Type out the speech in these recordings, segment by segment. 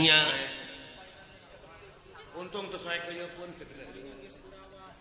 Nya. Untung teu soek ieu pun.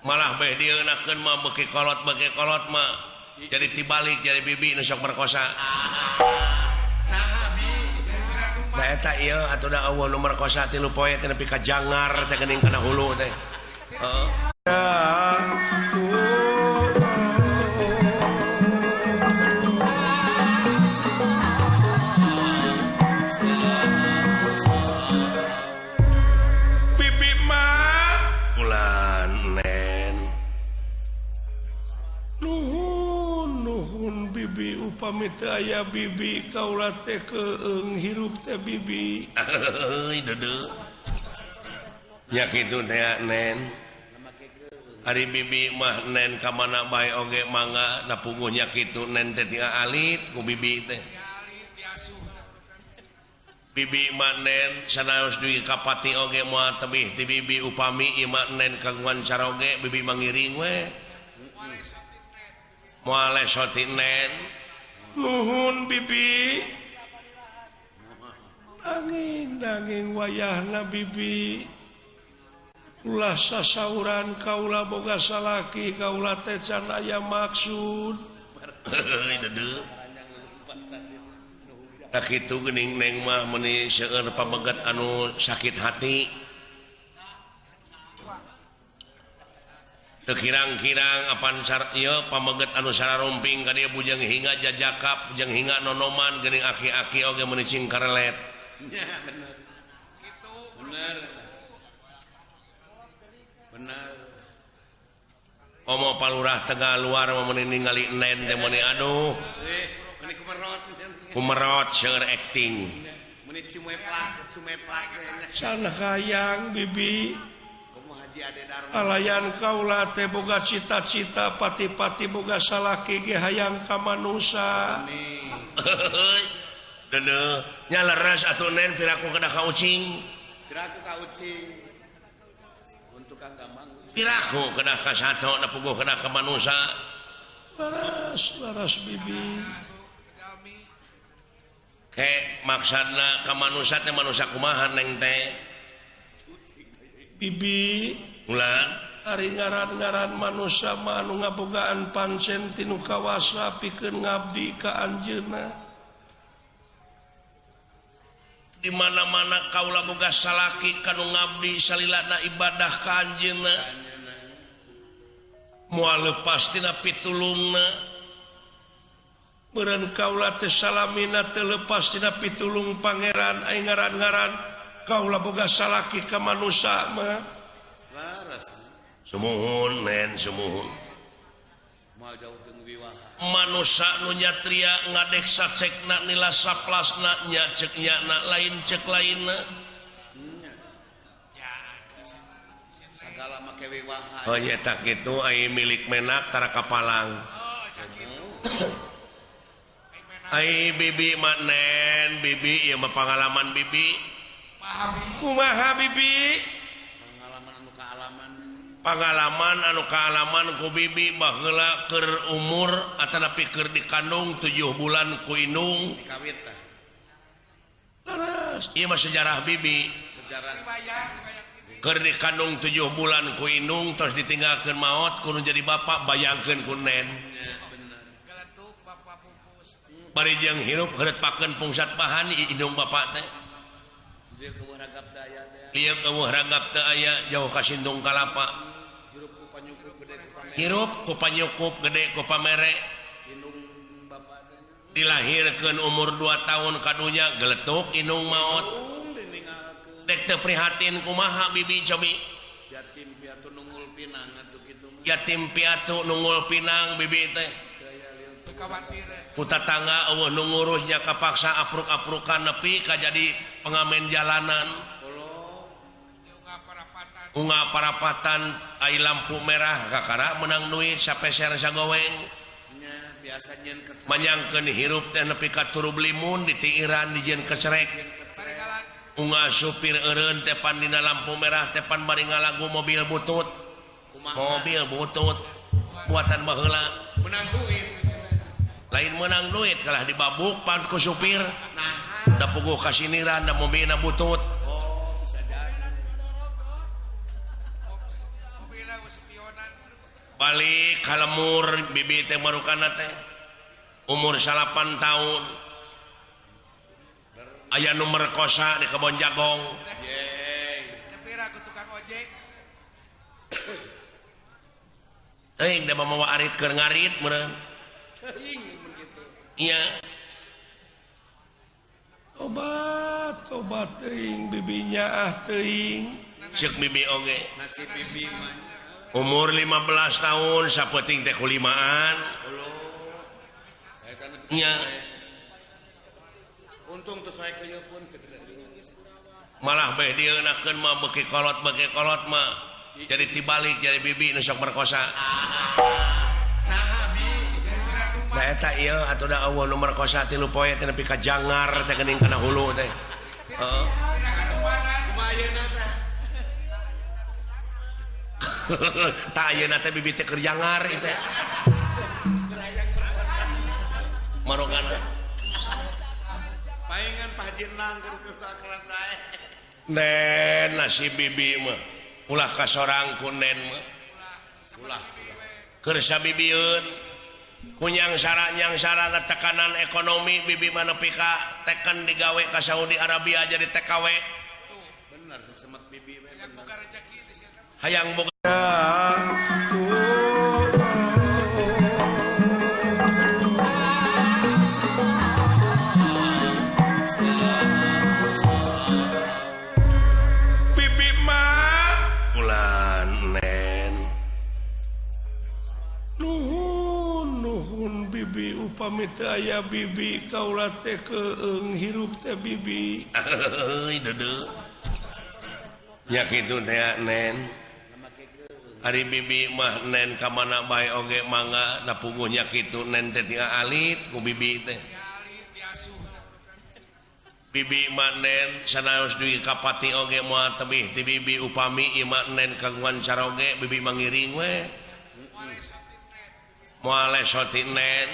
Malah beh dieunakeun mah beuki kolot mah jadi tibalik jadi bibi nu sok merkosa. Nah eta ieu atuh da eueuh nu merkosa 3 poe teh nepi ka jangar teh geuning kana hulu teh. Heeh. Bibi mah ulan nen. Nuhun nuhun bibi upami teu aya bibi kaula teh keung hirup teh bibi. Heuy deudeuh. Nya kitu teh nen. Ari bibi mah nen ka mana bae oge mangga da puguh nya kitu nen teh alit ku bibi teh. Bibi mah nen sanaos dugi ka pati oge moal tebih ti bibi upami ieu mah nen kagungan caroge bibi mangiring we. Moal lesot ti nen. Nuhun bibi. Angin daging wayahna bibi. Ulah sasauran kaula boga salaki kaula teh can aya maksud. Heuy deudeuh. Da kitu geuning neng mah meuni seueur pameget anu sakit hati. Teu kirang-kirang apan ieu pameget anu sararumping ka dieu bujang hingga jajakap bujang hingga nonoman geuning aki-aki oge meuni cing karelet. Nya bener. Kitu bener. Bener. Omo palurah Tegal luar mah meuni ningali nen teh meuni aduh. Meuni kumerot. Kumerot seueur acting. Meuni cumeplak, cumeplak teh. Sana hayang bibi. Kumaha Haji Ade Darma. Alayan kaula teh boga cita-cita pati-pati boga salaki ge hayang ka manusa. Amin. Deudeuh nya leres atuh nen piraku kedah ka ucing. Piraku ka ucing. Untuk Kang Gampang. Piraku kedah ka sato na puguh kedah ka manusa. Laras laras bibi. Ke maksudna ka manusa teh manusa kumaha neng teh? Bibi ulan ari ngaran-ngaran manusa mah anu ngabogaan pancen tinu kawasa pikeun ngabdi ka anjeunna. Di mana-mana kaula boga salaki kanu ngabdi salilana ibadah ka anjeunna. Moal lepas tina pitulungna. Beureun kaula teh salamina teu lepas tina pitulung pangeran ai ngaran-ngaran kaula boga salaki ka manusa mah. Laras. Sumuhun nen sumuhun. Moal jauh jeung wiwaha. Manusa nu nyatria ngadek sacekna nila saplasna nya ceuk nyana lain ceuk lainna. Nya. Sagala make wiwaha. Oh nya tak kitu ai milik menak tara kapalang. Ai bibi mah nen bibi ieu mah pangalaman bibi. Kumaha bibi? Pangalaman anu kaalaman. Pangalaman anu kaalaman ku bibi baheula keur umur atanapi keur dikandung 7 bulan ku indung. Dikawit tah. Leres. Ieu mah sejarah bibi. Sejarah. Keur dikandung 7 bulan ku indung terus ditinggalkeun maot kudu jadi bapak bayangkeun ku nen. Ya, bener. Geletuk bapak pupus. Bari jeung hirup heureutpakeun pungsat bahan indung bapak teh. Ieu keueuh ragap teu aya teh. Ieu keueuh ragap teu aya jauh ka Sindung Kalapa. Hirup ku panyukup gede ku pamere. Hirup ku panyukup gede ku pamere. Indung bapak teh. Dilahirkeun umur 2 tahun kadunya geletuk indung maot. Dek teu prihatin kumaha bibi cobi. Yatim piatu nungul pinang atuh kitu mah. Yatim piatu nungul pinang bibi teh. Ku tatangga eueuh nu ngurusnya kapaksa apruk-aprukan nepi ka jadi pengamen jalanan. Unga parapatan ai lampu merah kakara menang duit sapeser sagoweng. Manyangkeun hirup teh nepi ka turub limun ditiiran dijieun kecerek. Unga supir eureun teh pan dina lampu merah teh pan bari ngalagu mobil butut. Mobil butut buatan baheula. Menang duit. Lain menang duit kalah dibabuk pan ku supir. Nah. Da puguh kasiniran da mobilna butut. Oh, bisa jadi. Mobilna spionan. Balik ka lemur bibi teh marukana teh. Umur 8 tahun. Aya nu merkosa di kebon jagong. Yeay. Tepira ku tukang ojek. Teuing da mamawa arit keur ngarit meureun. Teuing mun kitu. Iya. Obat, obat teuing bibinya ah teuing. Ceuk bibi oge. Nasib bibi mah. Umur 15 tahun sapeuting teh kulimaan. Iya. Untung tuh saya pun malah beh dieunakeun mah beuki kolot mah jadi tibalik jadi bibi nu sok merkosa. Nah eta ieu atuh da eueuh nu merkosa 3 poe teh nepi ka jangar teh geuning kana hulu teh. Heeh. Kumaha ayeuna teh? Tah ayeuna teh bibi teh keur jangar ieu teh. Marokana. Paingan Pak Haji Nang keur sakrat ae. Nen nasib bibi mah ulah ka sorang ku nen mah. Ulah. Keur sabibieun kunyang sarana tekanan ekonomi bibi mah nepi ka teken digawe ka Saudi Arabia jadi TKW. Bener sesemet bibi we bener. Hayang boga bibi mah ulah nen. Nuhun bibi upami teu aya bibi kaula teh keung hirup teh bibi. Euy deudeuh. Nya kitu teh nen. Ari bibi mah nen ka mana bae oge mangga da puguh nya kitu nen teh alit ku bibi teh. Bibi mah nen sanaos dugi ka pati oge moal tebih ti bibi upami ieu mah nen kagungan caroge bibi mangiring we. Moal lesoti nen.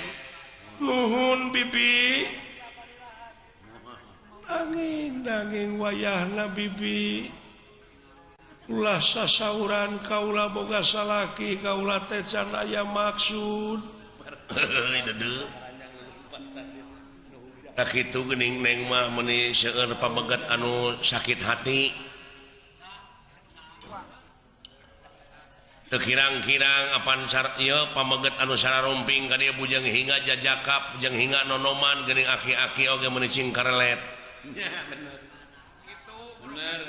Nuhun bibi. Angin daging wayahna bibi. Ulah sasauran kaula boga salaki kaula teh can aya maksud. Deudeuh. Da kitu geuning neng mah meuni seueur pameget anu sakit hati. Teu kirang-kirang apan ieu pameget anu sararumping ka dieu bujang hingga jajakap bujang hingga nonoman geuning aki-aki oge meuni cing karelet. Nya bener. Kitu bener.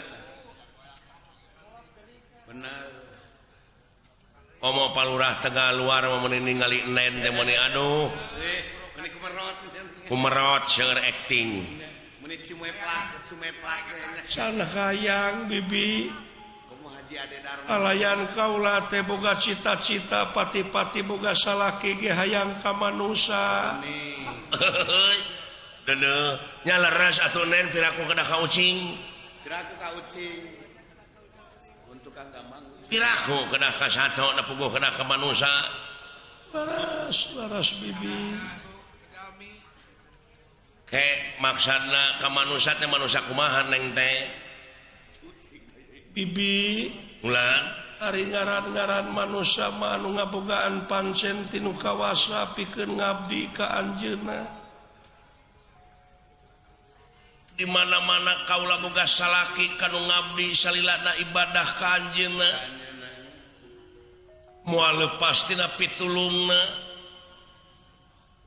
Bener. Omo palurah Tegal luar mah meuni ningali nen teh meuni aduh. Meuni kumerot. Kumerot seueur acting. Meuni cumeplak, cumeplak teh. Can hayang bibi. Alayan Alayan kaula teh boga cita-cita pati-pati boga salaki ge hayang ka manusa. Deudeuh nya leres atuh nen piraku kedah ka ucing. Piraku ka ucing. Untuk kang gampang. Piraku kedah ka sato da puguh kedah ka manusa. Leres leres bibi. Ke maksudna ka manusa teh manusa kumaha neng teh? Bibi ulan ari ngaran-ngaran manusa mah anu ngabogaan pancen tinu kawasa pikeun ngabdi ka anjeunna. Di mana-mana kaula boga salaki kanu ngabdi salilana ibadah ka anjeunna. Moal lepas tina pitulungna.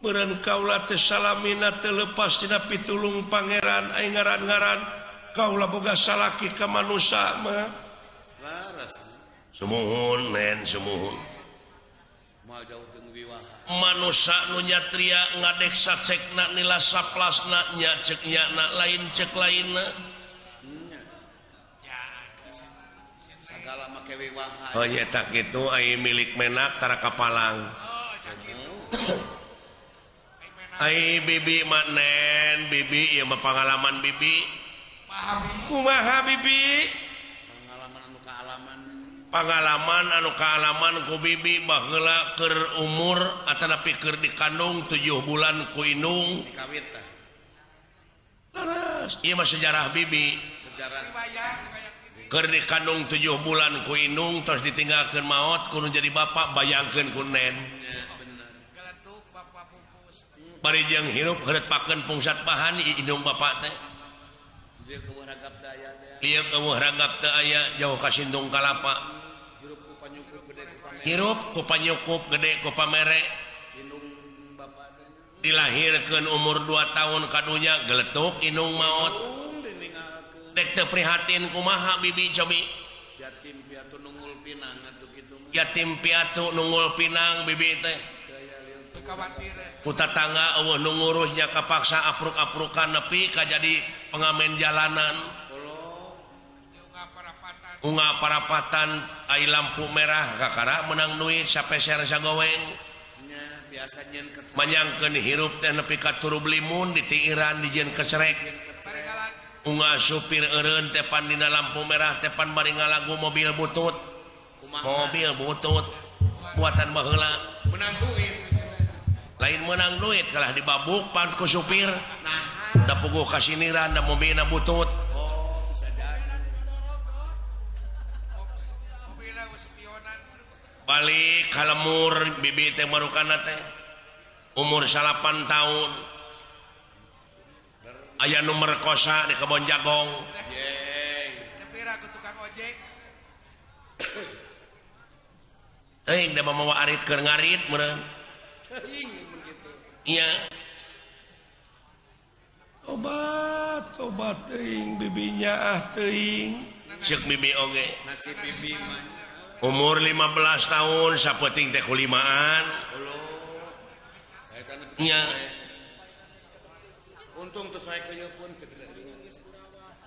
Beureun kaula teh salamina teu lepas tina pitulung pangeran ai ngaran-ngaran kaula boga salaki ka manusa mah. Laras. Sumuhun nen sumuhun. Moal jauh jeung wiwaha. Manusa nu nyatria ngadek sacekna nila saplasna nya ceuk nya na lain ceuk lainna. Nya. Sagala make wiwaha. Oh nya tak kitu ai milik menak tara kapalang. Oh sakitu. Ai bibi mah nen bibi ieu mah pangalaman bibi. Kumaha bibi? Pengalaman anu kaalaman. Pangalaman anu kaalaman ku bibi baheula keur umur atanapi keur dikandung 7 bulan ku indung. Dikawit tah. Leres ieu mah sejarah bibi. Sejarah keur dikandung 7 bulan ku indung terus ditinggalkeun maot kudu jadi bapak bayangkeun ku nen. Bari jeung hirup heureutpakeun pungsat bahan indung bapak teh. Ieu keueuh ragap teu aya jauh ka sindung kalapa. Hirup ku panyukup gede ku pamere. Dilahirkeun umur 2 tahun kadunya geletuk indung maot. Dek teu prihatin kumaha bibi cobi. Yatim piatu nungul pinang atuh kitu. Yatim piatu nungul pinang bibi teh. Ku tatangga eueuh nu ngurusnya kapaksa apruk-aprukan nepi ka jadi pengamen jalanan. Unga parapatan ai lampu merah kakara menang duit sapeser sagoweng. Manyangkeun hirup teh nepi ka turub limun ditiiran dijieun kecerek. Unga supir eureun teh pan dina lampu merah teh pan bari ngalagu mobil butut. Mobil butut buatan baheula. Menang duit. Lain menang duit kalah dibabuk pan ku supir. Da puguh kasiniran da mobilna butut. Oh, bisa jadi. Balik ka lemur bibi teh marukana teh umur 8 tahun aya nu merkosa di kebon jagong. Tepira ku tukang ojek. Teuing da mamawa arit keur ngarit meureun. Teuing mun kitu. Iya. Obat, obat teuing bibinya ah teuing. Ceuk bibi oge. Nasib bibi mah. Umur 15 tahun sapeting teh kulimaan. Iya. Untung tuh saya pun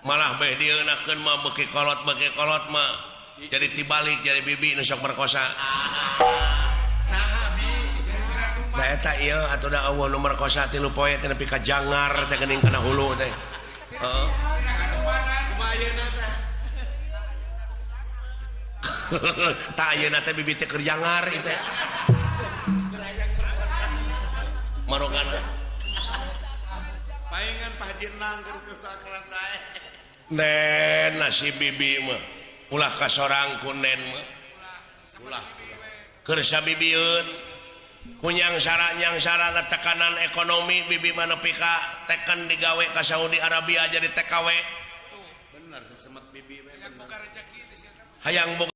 malah beh dieunakeun mah beuki kolot mah jadi tibalik jadi bibi nu sok merkosa. Nah eta ieu atuh da eueuh nu merkosa 3 poe teh nepi ka jangar teh geuning kana hulu teh. Heeh. Kumaha ayeuna teh? Tah ayeuna teh bibi teh keur jangar ieu teh. Marokana. Paingan Pak Haji Nang keur sakrat ae. Nen nasib bibi mah ulah kasorang ku nen mah. Ulah. Keur sabibieun kunyang sarana tekanan ekonomi bibi mah nepi ka teken digawe ka Saudi Arabia jadi TKW. Bener sesemet bibi we bener. Hayang boga